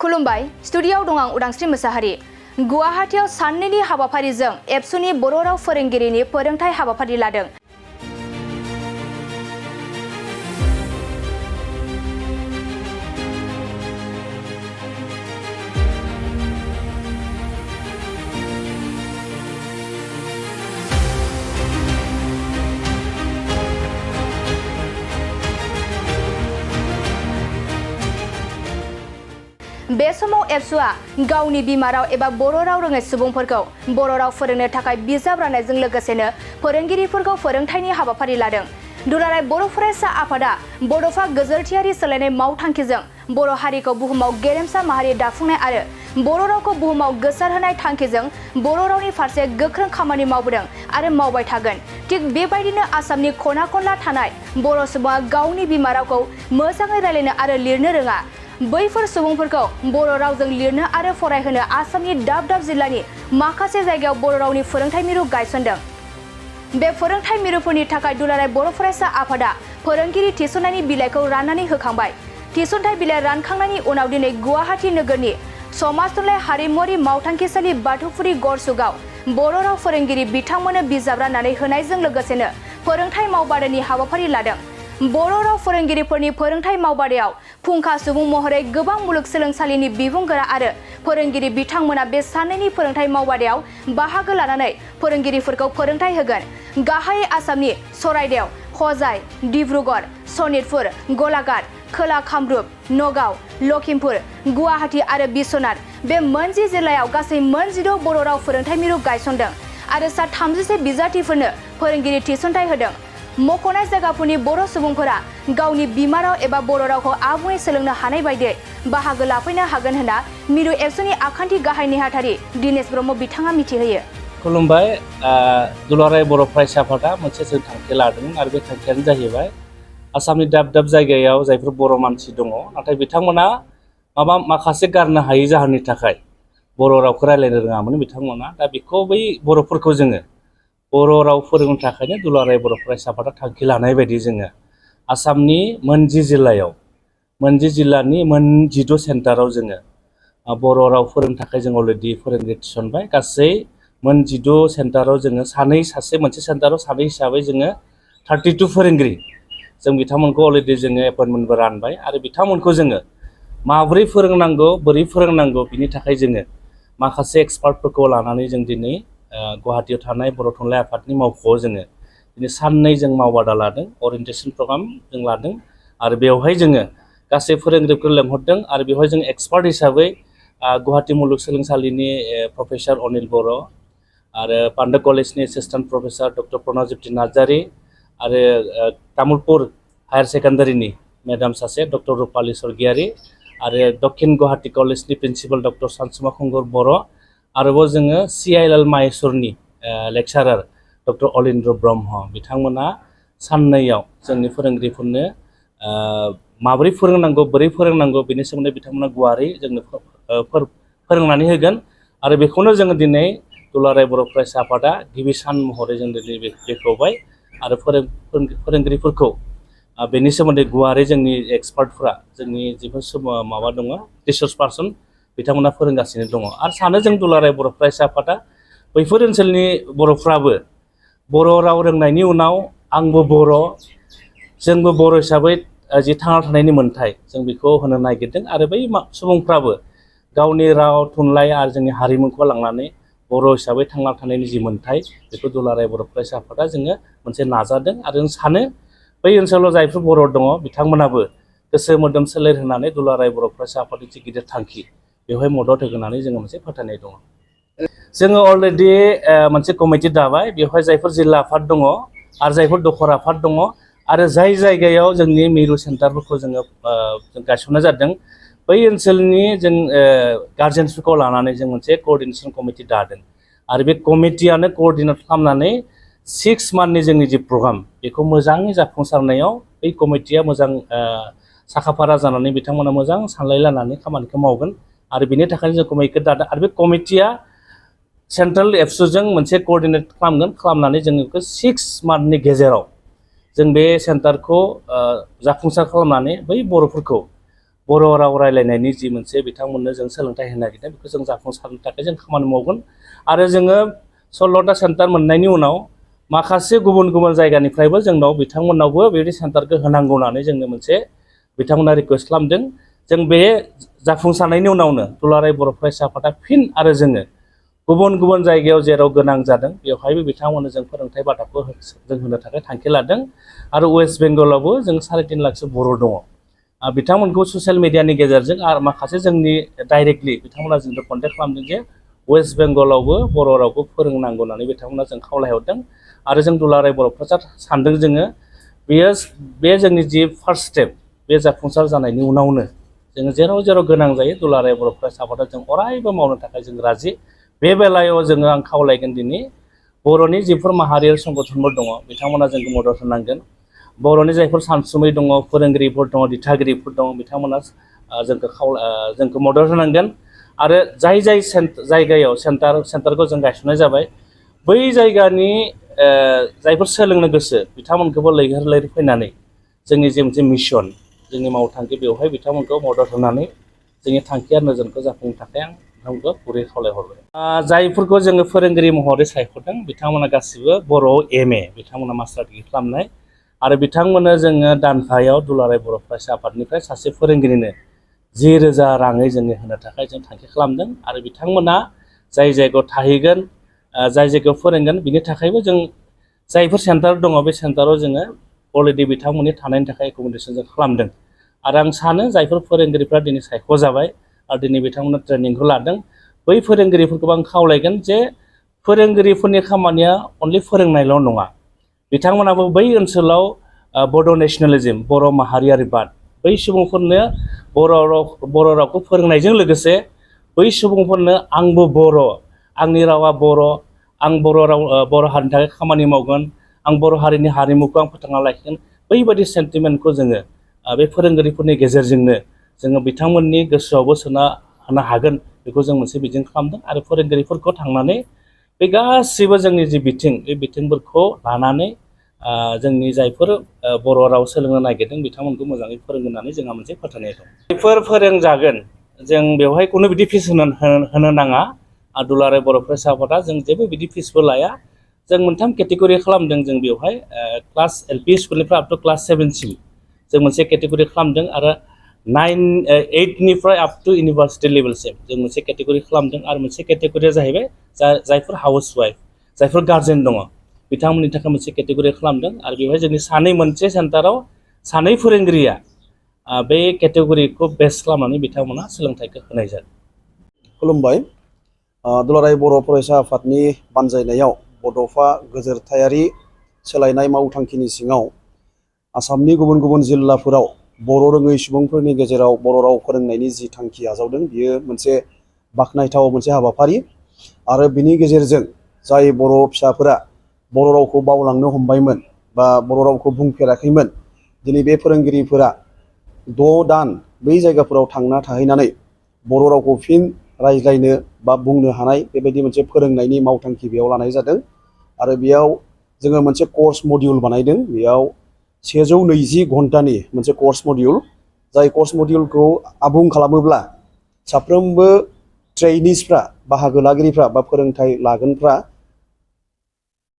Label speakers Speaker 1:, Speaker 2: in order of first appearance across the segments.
Speaker 1: खुलुमबाय स्टुडियोआव दं आं उदांस्रि मोसाहारि। गुवाहाटीआव साननैनि हाबाफारिजों एबसुनि बर' राव फोरोंगिरिनि फोरोंथाय हाबाफारि लादों। बे समाव एबसुआ गावनि बिमा राव एबा बर' राव रोङै सुबुंफोरखौ बर' राव फोरोंनो थाखाय बिजाब राननायजों लोगोसेनो फोरोंगिरिफोरखौ फोरोंथायनि हाबाफारि लादों। दुलाराय बर' फरायसा आफादा बड'फा गोजोरथियारि सोलायनाय मावथांखिजों बर' हारिखौ बुहुमाव गेरेमसा माहारि दाफुंनाय आरो बर' रावखौ बुहुमाव गोसारहोनाय थांखिजों बर' रावनि फारसे गोख्रों खामानि मावबोदों आरो मावबाय थागोन। थिग बेबायदिनो आसामनि खना खनला थानाय बर' सुबुङा गावनि बिमा रावखौ मोजाङै रायलायनो आरो लिरनो रोङा। बैफोर सुबुंफोरखौ बर' रावजों लिरनो आरो फरायहोनो आसामनि दाब दाब जिल्लानि माखासे जायगायाव बर' रावनि फोरोंथाय मिरु गायसनदों। बे फोरोंथाय मिरुफोरनि थाखाय दुलाराय बर' फरायसा आफादा फोरोंगिरि थिसननायनि बिलाइखौ राननानै होखांबाय। थिसनथाय बिलाइ रानखांनायनि उनाव दिनै गुवाहाटी नोगोरनि समाज थुनलाइ हारिमुआरि मावथांखिसालि बाथौफुरि गरसुगाव बर' राव फोरोंगिरि बिथांमोननो बिजाब राननानै होनायजों लोगोसेनो फोरोंथाय मावबादानि हाबाफारि लादों। बर' राव फोरोंगिरिफोरनि फोरोंथाय मावबादायाव फुंखा सुबुं महरै गोबां मुलुगसोलोंसालिनि बिबुंगोरा आरो फोरोंगिरि बिथांमोना बे साननैनि फोरोंथाय मावबादायाव बाहागो लानानै फोरोंगिरिफोरखौ फोरोंथाय होगोन। गाहायै आसामनि सराइदेव, हजाइ, डिब्रुगड़, सनितपुर, गलाघाट, खोला कामरुप, नगाव, लखिमपुर, गुवाहाटी आरो बिश्वनाथ बे मोन10 जिल्लायाव गासै मोन16 बर' राव फोरोंथाय मिरु गायसनदों आरो सा 33 बिजाथिफोरनो फोरोंगिरि थिसनथाय होदों। मख'नाय जायगाफोरनि बर' सुबुंफोरा गावनि बिमा राव एबा बर' रावखौ आबुङै सोलोंनो हानाय बायदियै बाहागो लाफैनो हागोन होनना मिरु एबसुनि आखान्थि गाहाय नेहाथारि दिनेश ब्रह्म बिथाङा मिथिहोयो।
Speaker 2: खुलुमबाय। दुलाराय बर' फरायसा आफादा मोनसे जों थांखि लादोंमोन आरो बे थांखियानो जाहैबाय आसामनि दाब दाब जायगायाव जायफोर बर' मानसि दङ नाथाय बिथांमोना माखासे गारनो हायै जाहोननि थाखाय बर' रावखौ रायज्लायनो रोङामोन बिथांमोना। दा बेखौ बै बर'फोरखौ जोङो बर' राव फोरोंनो थाखायनो दुलाराय बर' फरायसा आफादा थांखि लानाय बायदि जोङो आसामनि मोन10 जिल्लायाव मोन10 जिल्लानि मोन16 सेन्टाराव जोङो बर' राव फोरोंनो थाखाय जों अलरेडि फोरोंगिरि थिसनबाय। गासै मोन16 सेन्टाराव जोङो सासे मोनसे सेन्टाराव सानै हिसाबै जोङो 32 फोरोंगिरि जों बिथांमोनखौ अलरेडि जोङो एपइन्टमेन्टबो रानबाय आरो बिथांमोनखौ जोङो माबोरै फोरोंनांगौ बोरै फोरोंनांगौ बिनि थाखाय जोङो माखासे एक्सपार्टफोरखौ लानानै जों दिनै गुवाहाटीयाव थानाय बर' थुनलाइ आफादनि मावख'आव जोङो दिनै साननै जों मावबादा लादों, अरियेन्टेसन प्रग्राम जों लादों आरो बेवहाय जोङो गासै फोरोंगिरिफोरखौ लेंहरदों आरो बेवहाय जों एक्सपार्ट हिसाबै गुवाहाटी मुलुगसोलोंसालिनि प्रफेसर अनिल बर' आरो पान्डा कलेजनि एसिस्टेन्ट प्रफेसर डक्टर प्रणजित नार्जारी आरो तामुलपुर हायार सेकेन्डारिनि मेडाम सासे डक्टर रुपाली स्वर्गियारी आरो दक्षिण गुवाहाटी कलेजनि प्रिन्सिपाल डक्टर सानसुमा खुंगुर बर' आरोबाव जोङो CILL माहेश्वरनि लेक्सारार डक्टर अलिन्द्र ब्रह्म बिथांमोना साननैयाव जोंनि फोरोंगिरिफोरनो माबोरै फोरोंनांगौ बोरै फोरोंनांगौ बेनि सोमोन्दै बिथांमोना गुवारै जोंनो फोरोंनानै होगोन आरो बेखौनो जोङो दिनै दुलाराय बर' फरायसा आफादा गिबि सान महरै जों दिनै बेखेवबाय आरो फोरोंगिरिफोरखौ बेनि सोमोन्दै गुवारै जोंनि एक्सपार्टफोरा जोंनि जेबो माबा दङ रिसर्स पार्सन बिथांमोना फोरोंगासिनो दङ आरो सानो जों दुलाराय बर' फरायसा आफादा बैफोर ओनसोलनि बर'फ्राबो बर' राव रोंनायनि उनाव आंबो बर' जोंबो बर' हिसाबै जि थांना थानायनि मोन्थाय जों बेखौ होनो नागिरदों आरो बै सुबुंफ्राबो गावनि राव थुनलाइ आरो जोंनि हारिमुखौ लांनानै बर' हिसाबै थांना थानायनि जि मोन्थाय बेखौ दुलाराय बर' फरायसा आफादा जोङो मोनसे नाजादों आरो जों सानो बै ओनसोलाव जायफोर बर' दङ बिथांमोनाबो गोसो मोदोम सोलेर होनानै दुलाराय बर' फरायसा आफादनि जि गिदिर थांखि बेवहाय मदद होगोन होननानै जोङो मोनसे फोथायनाय दङ। जोङो अलरेडि मोनसे कमिटि दाबाय बेवहाय जायफोर जिल्ला आफाद दङ आरो जायफोर दखर आफाद दङ आरो जाय जायगायाव जोंनि मिरु सेन्टारफोरखौ जोङो गायसननाय जादों बै ओनसोलनि जों गार्जेन्सफोरखौ लानानै जों मोनसे कअर्डिनेसन कमिटि दादों आरो बे कमिटियानो कअर्डिनेट खालामनानै 6 मान्थनि जोंनि जि प्रग्राम बेखौ मोजाङै जाफुंसारनायाव बै कमिटिया मोजां साखाफारा जानानै बिथांमोना मोजां सानलायलायनानै खामानिखौ मावगोन आरो बेनि थाखायनो जों कमिटिखौ दादों आरो बे कमिटिया सेन्ट्रेल एबसुजों मोनसे कअर्डिनेट खालामनानै जों बेखौ 6 मान्थनि गेजेराव जों बे सेन्टारखौ जाफुंसार खालामनानै बै बर'फोरखौ बर' राव रायलायनायनि जि मोनसे बिथांमोननो जों सोलोंथाइ होनो नागिरदों बेखौ जों जाफुंसारनो थाखाय जों खामानि मावगोन आरो जोङो 16टा सेन्टार मोननायनि उनाव माखासे गुबुन गुबुन जायगानिफ्रायबो जोंनाव बिथांमोननावबो बेबायदि सेन्टारखौ होनांगौ होननानै जोंनो मोनसे बिथांमोना रिकुवेस्ट खालामदों। जों बे जाफुंसारनायनि उनावनो दुलाराय बर' फरायसा आफादा फिन आरो जोङो गुबुन गुबुन जायगायाव जेराव गोनां जादों बेवहायबो बिथांमोननो जों फोरोंथाइ बादाखौ जों होनो थाखाय थांखि लादों आरो वेस्ट बेंगलावबो जों 3.5 लाखसो बर' दङ। बिथांमोनखौ ससियेल मिडियानि गेजेरजों आरो माखासे जोंनि डाइरेक्टलि बिथांमोना जोंखौ कन्टेक्ट खालामदों जे वेस्ट बेंगलावबो बर' रावखौ फोरोंनांगौ होननानै बिथांमोना जों खावलायहरदों आरो जों दुलाराय बर' फरायसा सानदों जोङो बे जोंनि जि फार्स्ट स्टेप बे जाफुंसार जानायनि उनावनो जोङो जेराव जेराव गोनां जायो दुलाराय बर' फरायसा आफादा जों अरायबो मावनो थाखाय जों राजि। बे बेलायाव जोङो आं खावलायगोन दिनै बर'नि जिफोर माहारियारि संगठनफोर दङ बिथांमोना जोंखौ मदद होनांगोन। बर'नि जायफोर सानसुमै दङ फोरोंगिरिफोर दङ दिथागिरिफोर दङ बिथांमोना जोंखौ मदद होनांगोन आरो जाय जायगायाव सेन्टारखौ जों गायसननाय जाबाय बै जायगानि जायफोर सोलोंनो गोसो बिथांमोनखौबो लैहोर लैहोर फैनानै जोंनि जे मोनसे मिशन जोंनि मावथांखि बेवहाय बिथांमोनखौ मदद होनानै जोंनि थांखि आरो नोजोरखौ जाफुंनो थाखाय आं बिथांमोनखौ गुरै खावलायहरबाय। जायफोरखौ जोङो फोरोंगिरि महरै सायख'दों बिथांमोना गासिबो बर'आव MA बिथांमोना मास्टार डिग्रि खालामनाय आरो बिथांमोननो जोङो दानफायाव दुलाराय बर' फरायसा आफादनिफ्राय सासे फोरोंगिरिनो 10,000 राङै जोङो होनो थाखाय जों थांखि खालामदों आरो बिथांमोना जाय जायगायाव थाहैगोन जाय जायगायाव फोरोंगोन बिनि थाखायबो जों जायफोर सेन्टार दङ बे सेन्टाराव जोङो अलरेडि बिथांमोननि थानायनि थाखाय एकमडेसन जों खालामदों आरो आं सानो जायफोर फोरोंगिरिफ्रा दिनै सायख'जाबाय आरो दिनै बिथांमोना ट्रेनिंखौ लादों बै फोरोंगिरिफोरखौबो आं खावलायगोन जे फोरोंगिरिफोरनि खामानिया अनलि फोरोंनायल' नङा बिथांमोनाबो बै ओनसोलाव बड' नेसनेलिज्म बर' माहारियारिबाद बै सुबुंफोरनो बर' रावखौ फोरोंनायजों लोगोसे बै सुबुंफोरनो आंबो बर' आंनि रावा बर' आं बर' हारिनि थाखाय खामानि मावगोन आं बर' हारिनि हारिमुखौ आं फोथांना लाखिगोन बैबायदि सेन्टिमेन्टखौ जोङो बे फोरोंगिरिफोरनि गेजेरजोंनो जोङो बिथांमोननि गोसोआवबो सोना होनो हागोन बेखौ जों मोनसे बिजों खालामदों आरो फोरोंगिरिफोरखौ थांनानै बे गासैबो जोंनि जि बिथिं बे बिथिंफोरखौ लानानै जोंनि जायफोर बर' राव सोलोंनो नागिरदों बिथांमोनखौ मोजाङै फोरोंगोन होननानै जोंहा मोनसे फोथायनाय दं। जायफोर फोरोंजागोन जों बेवहाय कुनु बिदि फिस होनो नाङा दुलाराय बर' फरायसा आफादा जों जेबो बिदि फिसबो लाया। जों 3 केटेगरि खालामदों जों बेवहाय क्लास LP स्कुलनिफ्राय आप टु क्लास 7सिम जों मोनसे केटेगरि खालामदों आरो 8निफ्राय आप टु इउनिभार्सिटि लेभेलसिम जों मोनसे केटेगरि खालामदों आरो मोनसे केटेगरिया जाहैबाय जायफोर हाउस वाइफ जायफोर गार्जेन दङ बिथांमोननि थाखाय मोनसे केटेगरि खालामदों आरो बेवहाय जोंनि मोनसे सेन्टाराव 2 फोरोंगिरिया बे केटेगरिखौ बेस खालामनानै बिथांमोना सोलोंथाइखौ होनाय जादों।
Speaker 3: खुलुमबाय। दुलाराय बर' फरायसा आफादनि बानजायनायाव बड'फा गोजोरथायारि सोलायनाय मावथांखिनि सिङाव आसामनि गुबुन गुबुन जिल्लाफोराव बर' रोङै सुबुंफोरनि गेजेराव बर' राव फोरोंनायनि जि थांखि आजावदों बियो मोनसे बाख्नायथाव मोनसे हाबाफारि आरो बिनि गेजेरजों जाय बर' फिसाफोरा बर' रावखौ बावलांनो हमबायमोन बा बर' रावखौ बुंफेराखैमोन दिनै बे फोरोंगिरिफोरा 6 दान बै जायगाफोराव थांना थाहैनानै बर' रावखौ फिन रायज्लायनो बा बुंनो हानाय बेबायदि मोनसे फोरोंनायनि मावथांखि बेयाव लानाय जादों आरो बेयाव जोङो मोनसे कर्स मडिउल बानायदों। बेयाव 120 घन्टानि मोनसे कर्स मडिउल जाय कर्स मडिउलखौ आबुं खालामोब्ला साफ्रोमबो ट्रेइनिसफ्रा बाहागो लागिरिफ्रा बा फोरोंथाइ लागोनफ्रा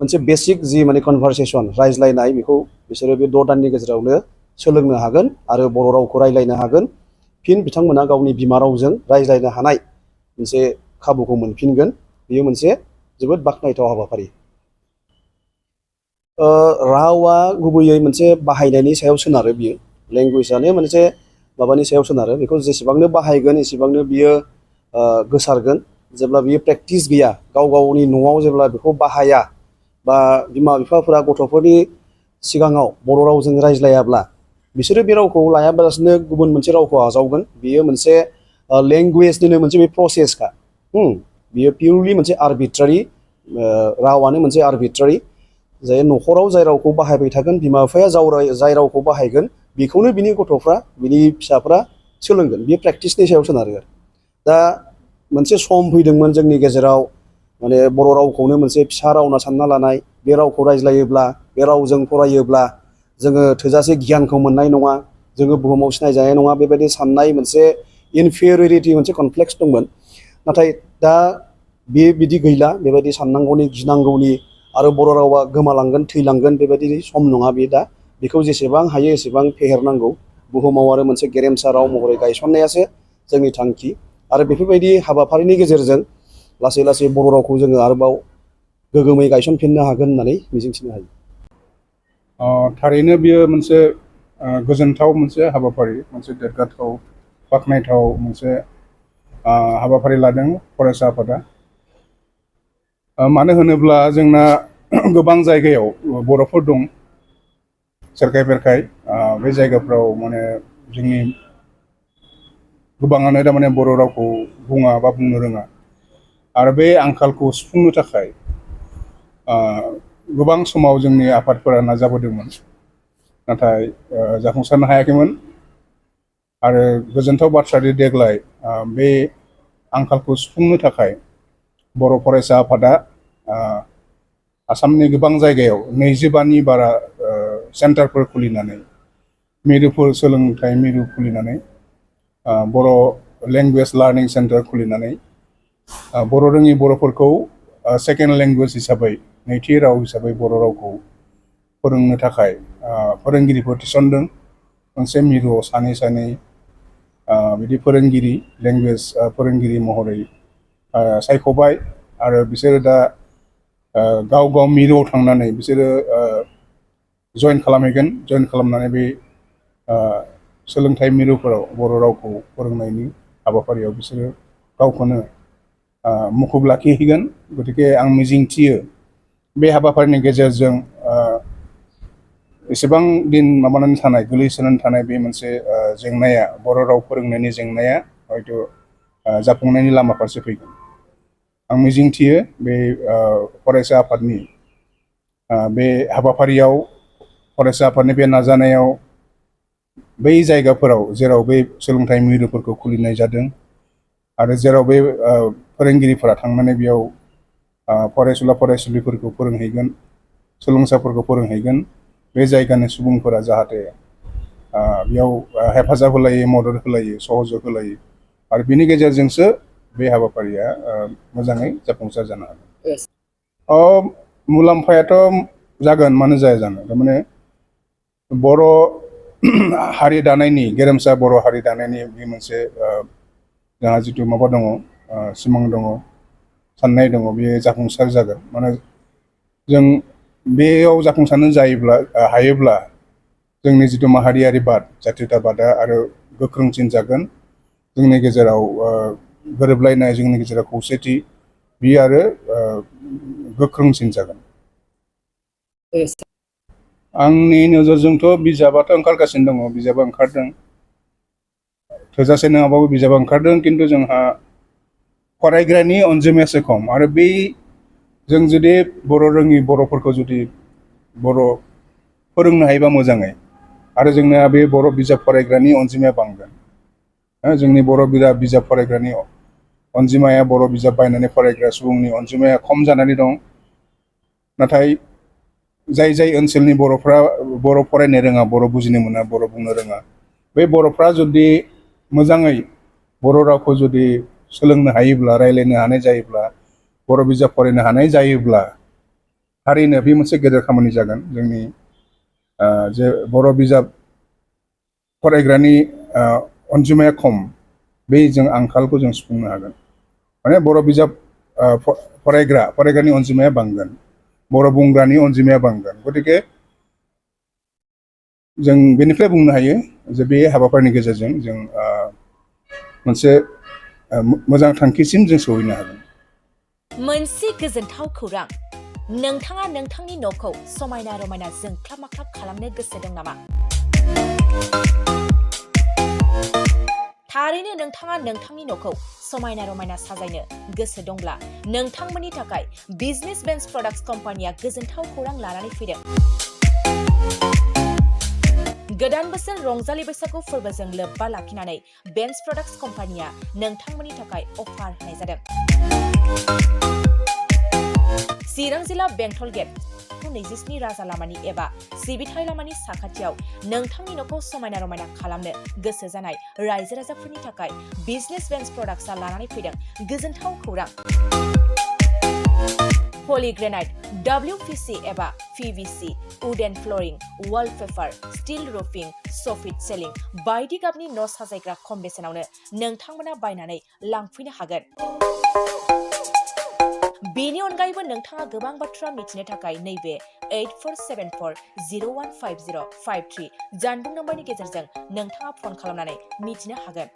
Speaker 3: मोनसे बेसिक जि माने कनभारसेसन रायज्लायनाय बेखौ बिसोरो बे 6 दाननि गेजेरावनो सोलोंनो हागोन आरो बर' रावखौ रायज्लायनो हागोन। फिन बिथांमोना गावनि बिमा रावजों रायज्लायनो हानाय मोनसे खाबुखौ मोनफिनगोन। बेयो मोनसे जोबोद बाख्नायथाव हाबाफारि। रावा गुबैयै मोनसे बाहायनायनि सायाव सोनारो। बियो लेंगुवेजआनो मोनसे माबानि सायाव सोनारो। बेखौ जेसेबांनो बाहायगोन एसेबांनो बियो गोसारगोन। जेब्ला बियो प्रेक्टिस गैया गाव गावनि न'आव जेब्ला बेखौ बाहाया बा बिमा बिफाफोरा गथ'फोरनि सिगाङाव बर' रावजों रायज्लायाब्ला बिसोरो बे रावखौ लायाबालासिनो गुबुन मोनसे रावखौ आजावगोन। बियो मोनसे लेंगुवेजनिनो मोनसे बे प्रसेसखा। बियो पिउरलि मोनसे आर्बिट्रारि रावानो मोनसे आर्बिट्रारि जाय न'खराव जाय रावखौ बाहायबाय थागोन बिमा बिफाया जाय रावखौ बाहायगोन बेखौनो बिनि गथ'फ्रा बिनि फिसाफ्रा सोलोंगोन। बियो प्रेक्टिसनि सायाव सोनारो। दा मोनसे सम फैदोंमोन जोंनि गेजेराव माने बर' रावखौनो मोनसे फिसा राव होनना सानना लानाय। बे रावखौ रायज्लायोब्ला बे रावजों फरायोब्ला जोङो थोजासे गियानखौ मोननाय नङा जोङो बुहुमाव सिनायजानाय नङा बेबायदि साननाय मोनसे इनफेरियरिटि मोनसे कमप्लेक्स दंमोन। नाथाय दा बिदि गैला, बेबायदि साननांगौनि गिनांगौनि आरो बर' रावा गोमालांगोन थैलांगोन बेबायदि सम नङा बे दा। बेखौ जेसेबां हायो एसेबां फेहेरनांगौ, बुहुमाव आरो मोनसे गेरेमसा राव महरै गायसननायासो जोंनि थांखि। आरो बेफोरबायदि हाबाफारिनि गेजेरजों लासै लासै बर' रावखौ जोङो आरोबाव गोगोमै गायसनफिननो हागोन होननानै मिजिंथिनो हायो।
Speaker 4: थारैनो बियो मोनसे गोजोनथाव मोनसे हाबाफारि, मोनसे देरगाथाव बाख्नायथाव मोनसे हाबाफारि लादों फरायसा आफादा। मानो होनोब्ला जोंना गोबां जायगायाव बर'फोर दं सेरखाय बेरखाय, बे जायगाफ्राव माने जोंनि गोबाङानो थारमाने बर' रावखौ बुङा बा बुंनो रोङा। आरो बे आंखालखौ सुफुंनो थाखाय गोबां समाव जोंनि आफादफोरा नाजाबोदोंमोन, नाथाय जाफुंसारनो हायाखैमोन। आरो गोजोनथाव बाथ्रादि देग्लाय बे आंखालखौ सुफुंनो थाखाय बर' फरायसा आफादा आसामनि गोबां जायगायाव 25नि बारा सेन्टारफोर खुलिनानै, मिरुफोर, सोलोंथाइ मिरु खुलिनानै, बर' लेंगुवेज लार्निं सेन्टार खुलिनानै बर' रोङि बर'फोरखौ सेकेन्ड लेंगुवेज हिसाबै, नैथि राव हिसाबै बर' रावखौ फोरोंनो थाखाय फोरोंगिरिफोर थिसनदों। मोनसे मिरुआव सानै बिदि फोरोंगिरि, लेंगुवेज फोरोंगिरि महरै सायख'बाय। आरो बिसोरो दा गाव गाव मिरुआव थांनानै बिसोरो जइन खालामहैगोन। जइन खालामनानै बे सोलोंथाइ मिरुफोराव बर' रावखौ फोरोंनायनि हाबाफारियाव बिसोरो गावखौनो मुखुब लाखिहैगोन। गतिके आं मिजिंथियो बे हाबाफारिनि गेजेरजों एसेबां दिन माबानानै थानाय, गोलैसोनानै थानाय बे मोनसे जेंनाया, बर' राव फोरोंनायनि जेंनाया हयथ' जाफुंनायनि लामा फारसे फैगोन। आं मिजिंथियो बे फरायसा आफादनि बे हाबाफारियाव, फरायसा आफादनि बे नाजानायाव, बै जायगाफोराव जेराव बे सोलोंथाइ मिरुफोरखौ खुलिनाय जादों आरो जेराव बे फोरोंगिरिफोरा थांनानै बेयाव फरायसुला फरायसुलिफोरखौ फोरोंहैगोन, सोलोंसाफोरखौ फोरोंहैगोन, बे जायगानि सुबुंफोरा जाहाथे बेयाव हेफाजाब होलायो, मदद होलायो, सहयोग होलायो। आरो बिनि गेजेरजोंसो बे हाबाफारिया मोजाङै जाफुंसार जानो हागोन। मुलाम्फायाथ' जागोन, मानो जाया जानो। थारमाने बर' हारि दानायनि, गेरेमसा बर' हारि दानायनि बे मोनसे जोंहा जिथु माबा दङ, सिमां दङ, साननाय दङ, बेयो जाफुंसार जागोन। माने जों बेयाव जाफुंसारनो हायोब्ला जोंनि जिथु माहारियारि बाद, जाथियताबादा आरो गोख्रोंसिन जागोन। जोंनि गेजेराव गोरोबलायनाय, जोंनि गेजेराव खौसेथि, बियो आरो गोख्रोंसिन जागोन। आंनि नोजोरजोंथ' बिजाबाथ' ओंखारगासिनो दङ, बिजाबा ओंखारदों, थोजासे नङाबाबो बिजाबा ओंखारदों। खिन्थु जोंहा फरायग्रानि अनजिमायासो खम। आरो बै जों जुदि बर' रोङि बर'फोरखौ जुदि बर' फोरोंनो हायोबा मोजाङै, आरो जोंना बे बर' बिजाब फरायग्रानि अनजिमाया बांगोन। जोंनि बर' बिजाब फरायग्रानि अनजिमाया, बर' बिजाब बायनानै फरायग्रा सुबुंनि अनजिमाया खम जानानै दं। नाथाय जाय ओनसोलनि बर'फ्रा बर' फरायनो रोङा, बर' बुजिनो मोना, बर' बुंनो रोङा, बे बर'फ्रा जुदि मोजाङै बर' रावखौ जुदि सोलोंनो हायोब्ला, रायज्लायनो हानाय जायोब्ला, बर' बिजाब फरायनो हानाय जायोब्ला, थारैनो बे मोनसे गेदेर खामानि जागोन। जोंनि जे बर' बिजाब फरायग्रानि अनजिमाया खम, बे जों आंखालखौ जों सुफुंनो हागोन। माने बर' बिजाब फरायग्रानि अनजिमाया बांगोन, बर' बुंग्रानि अनजिमाया बांगोन। गतिके जों बेनिफ्राय बुंनो हायो जे बे हाबाफारिनि गेजेरजों जों मोनसे मोजां थांखिसिम जों सहैनो हागोन।
Speaker 5: मोनसे गोजोनथाव खौरां, नोंथाङा नोंथांनि न'खौ समायना रमायना जोंख्लाब माख्लाब खालामनो गोसो दं नामा? थारैनो नोंथाङा नोंथांनि न'खौ समायना रमायना साजायनो गोसो दंब्ला, नोंथांमोननि थाखाय बिजनेस बेन्स प्रडाक्ट्स कम्पानिया गोजोनथाव खौरां लानानै फैदों। गोदान बोसोर रंजालि बैसागु फोरबोजों लोब्बा लाखिनानै बेन्स प्रडाक्ट्स कम्पानिया नोंथांमोननि थाखाय अफार होनाय जादों। चिरां जिल्ला बेंटल गेट 27 राजा लामानि एबा सिबिथाय लामानि साखाथियाव नोंथांनि न'खौ समायना रमायना खालामनो गोसो जानाय रायजो राजाफोरनि थाखाय बिजनेस बेन्स प्रडाक्ट्सआ लानानै फैदों गोजोनथाव खौरां। पलिग्रेनाइट, WPC एबा PVC, wooden flooring, wallpaper, steel roofing, soffit ceiling बायदि गाबनि न' साजायग्रा खम बेसेनावनो नोंथांमोना बायनानै लांफैनो हागोन। बेनि अनगायैबो नोंथाङा गोबां बाथ्रा मिथिनो थाखाय नैबे 8474015053 जानबुं नम्बरनि गेजेरजों नोंथाङा फन खालामनानै मिथिनो हागोन।